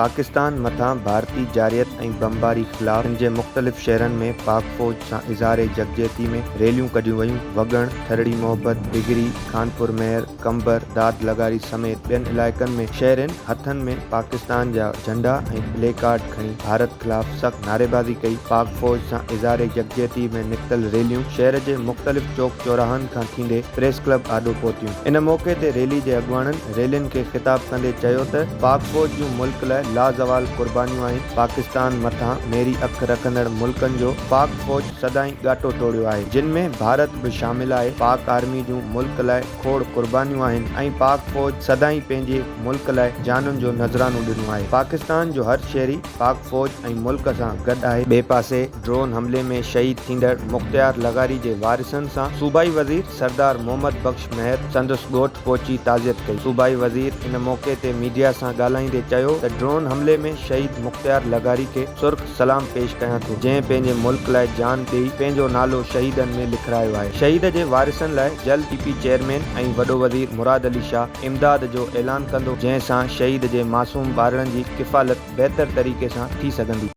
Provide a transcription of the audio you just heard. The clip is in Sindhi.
پاڪستان مٿان ڀارتي جارحيت ۽ بمباري خلاف سنڌ جي مختلف شهرن ۾ پاڪ فوج سان اظهار يڪجهتي ۾ ريليون ڪڍيون ويون، وڳڻ، ٿرڙي محبت، ڊگهري، خانپور مهر، قمبر، داد لغاري سميت ٻين علائقن ۾ شهرين هٿن ۾ پاڪستان جا جهنڊا ۽ پلي ڪارڊ کڻي ڀارت خلاف سخت نعريبازي ڪئي، پاڪ فوج سان اظهار يڪجهتي ۾ نڪتل ريليون شهر جي مختلف چوڪ چوراهن کان ٿيندي پريس ڪلب آڏو پهتيون، ان موقعي تي ريلي جي اڳواڻن ريلين کي خطاب ڪندي چيو ته پاڪ فوج جون ملڪ لاء لازوال قربانيون آهن، پاڪستان مٿان ميري اک رکندڙ ملڪن جو پاڪ فوج سدائين ڳاٽو ٽوڙيو آهي، جن ۾ ڀارت به شامل آهي، پاڪ آرمي جون ملڪ لاء کوڙ قربانيون آهن ۽ پاڪ فوج سدائين پنهنجي ملڪ لاء جانن جو نذرانو ڏنو آهي، پاڪستان جو هر شهري پاڪ فوج ۽ ملڪ سان گڏ آهي. ٻئي پاسي ڊرون حملي ۾ شهيد ٿيندڙ مختيار لغاري جي وارثن سان صوبائي وزير سردار محمد بخش مهر سندس ڳوٺ پهچي تعزيت ڪئي. صوبائي وزير ان موقعي تي ميڊيا سان ڳالهائيندي چيو ته ڊرون حملي ۾ شهيد مختيار لغاري کي سرخ سلام پيش ڪيان ٿو جنهن پنهنجي ملڪ لاء جان ڏئي پنهنجو نالو شهيدن ۾ لکرايو آهي. شهيد جي وارثن لاء جلد پي پي چيئرمين ۽ وڏو وزير مراد علي شاهه امداد جو اعلان ڪندو جنهن سان شهيد جي معصوم ٻارڙن جي ڪفالت بهتر طريقي سان ٿي سگهندي.